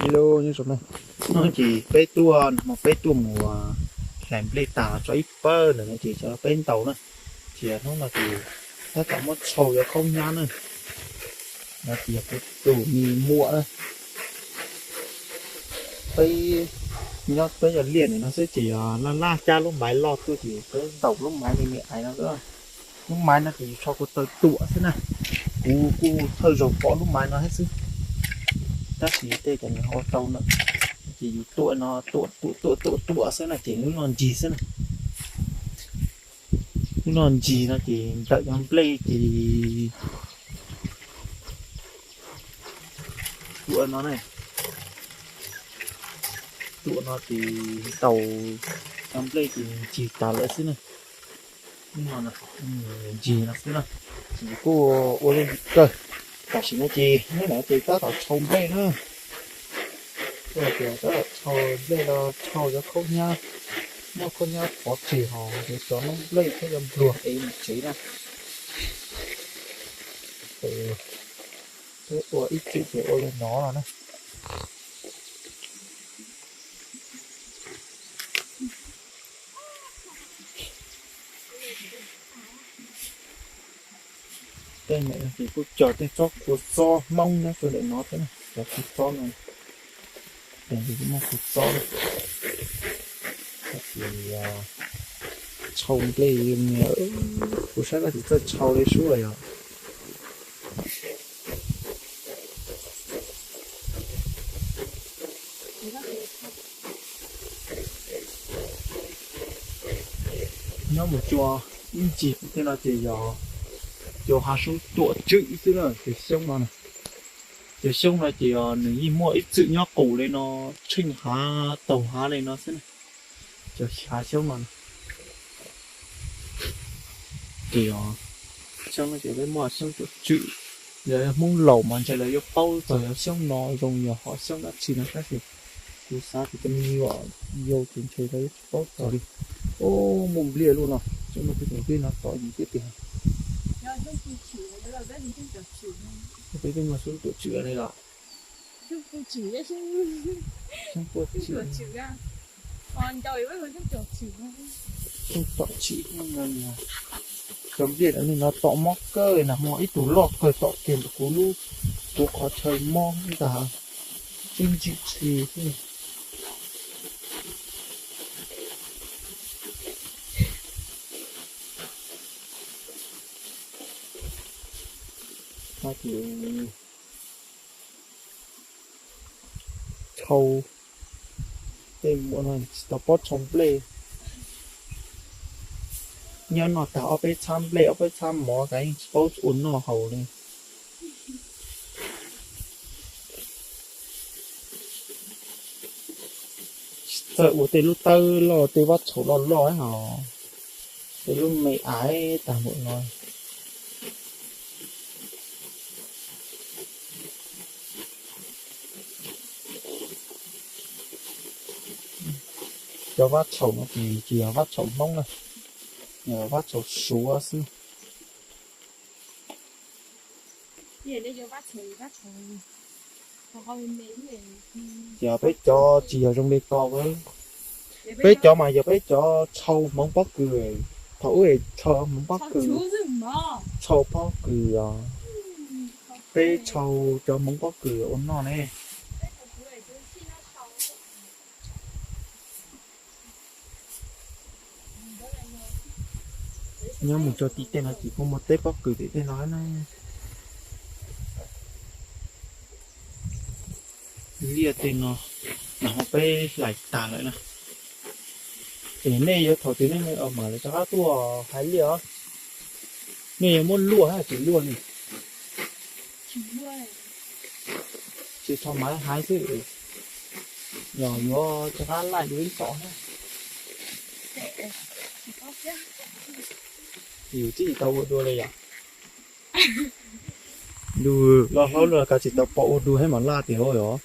Hello, nyob zoo na. Hnub no ces peb tuaj, no peb tuaj mus hlais nplej tas tso ib pawg ntawm no ces cov peb ntaus na. Ces hnub no ces tab tom muab tshau cov khaub hnyiab na. No ces yog kuv tus me muam na. Peb nyob peb yog liaj ntawm no xwb ces yog laj laj cab lub maiv loj tuaj ces peb ntaus lub maiv me me ais no. Lub maiv no ces yus tshau ko taw tuam xwb na. Kuv kuj thawj zaug pom lub maiv no thiab xwb. Tab sis tej cov nws ho tau na, ces yus tuam no tuam tuam tuam tuam tuam xwb na ces lub no ncig xwb na. Lub no ncig no ces ntawm cov nplej ces tuam no ne, tuam no ces ntaus cov nplej ces ncig tas lawm xwb na. Lub no ncig no xwb na, ces kuj ua li kawg. Tam sim no ces neb na ces tab tom tshau nplej na. Tab tom tshau nplej los tshau cov khaub hnyiab, muab khaub hnyiab pov tseg hos cov noob nplej thiab cov npluag es mus tsev na. Peb ua ib txwm ces ua li no no na. Tej ntawm no ces kuj cog tej tsob kua txob Hmoob nyob rau ntawm no thiab na, cov kua txob no, ces kuj muaj kua txob. Ces tshau nplej, kuv saib koj tsis txawj tshau li sub los yog. Nyob mus cua ib ncig tej no ces yog cov hav xyoob tuam tswm xwb na, cov xyoob no. Cov xyoob no ces nws yeej muaj ib txwm nyob qus li no, tsheej hav taug hav li no xwb na. Cov hav xyoob no ces xyoob no ces peb muaj xyoob tuam tswm. Yog Hmoob laus mas ntshe lawv yuav paub txog cov xyoob no zoo yog hom xyoob dab tsi no tab sis kuv xav tias cov me nyuam yaus ces ntshe lawv yuav tsis paub txog li. Ub, muaj npliaj luaj no, xyoob no peb tus npliaj no tom yus tiag tiag. Peb twb muaj xyoob tuam tswm li los. Xyoob tuam tswm, xyoob tuam tswm no, cov npliaj no tom mob kawg, nag hmo ib tug loj kawg tom kiag ntawm kuv lub, kuv qhov chaw mob ntag, twb ntsim txi xwb. Tshau, tej muam no tsis tau paub tshau nplej. Nyob noj tag ob peb txhab nplej ob peb txhab mov tas yeej tsis paub ua noj haus li. Txawj ua tej lub tawb loj tej vab tshaum loj loj hos tej lub me aiv tag npaum no. Cov vab tshaum no ces tsis yog vab tshaum Hmoob na, yog vab tshaum Suav xwb. Ces peb cov tsis yog zoo li ko, peb cov mas yog peb cov tshau hmoov pob kws, thaum ub tshau hmoov pob kws, tshau pob kws os, peb tshau cov hmoov pob kws ua noj ne. Nyob mus txog tim tej no ces kuj muaj teb pob kws tim tej no na. Liaj tej no, nag hmo peb hlais tag lawm na. Es nej yuav thaum twg nej mam li rov qab tuaj hais liaj os? Nej yuav muab luaj hab tsis luaj li? Tsis tau mam hais xwb, yog yuav rov qab laij dua ib tom hab. Yus twb tsis tau ua dua li yom. Lub loj hlob lub kav tsis tau pom ua dua hab mam laj tiag os.